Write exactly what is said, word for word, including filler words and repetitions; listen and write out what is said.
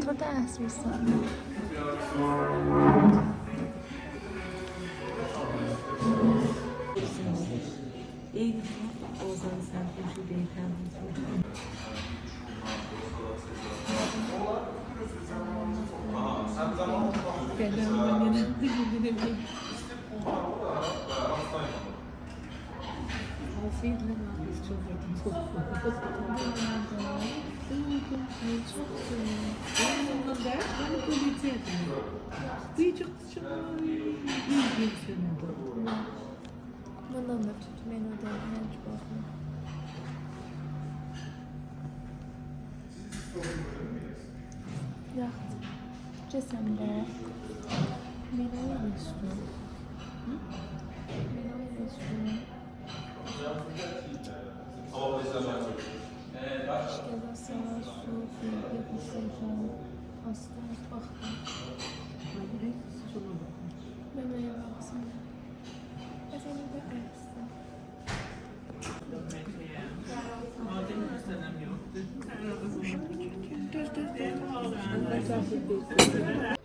بورادا اسیرسن. عینی آذری سرخوشو دئییل، تمیز. گلن، گلن، گلن. آفرین، من آفرین، چوخ گؤردوم، چوخ گؤردوم. چوخ گؤردوم، چوخ گؤردوم. بونلار دا، هانی، بو نئجه‌دیر؟ بو چوخ، چوخ، بیر، بیر سنه‌دیر. بوندان دا توت، من او دا، من هئچ باخمام. یاخشی. گئت سن باخ. من اؤیله ایسته‌ییرم. هی؟ من اؤیله ایسته‌ییرم. ایشته ده ساغ، سول، بیر، بیر، بیر، سئیتن. آستا، باخ. من اؤیله باخسان. بس اؤنه ده ایسته‌ییرم. دوز، دوز، دوز.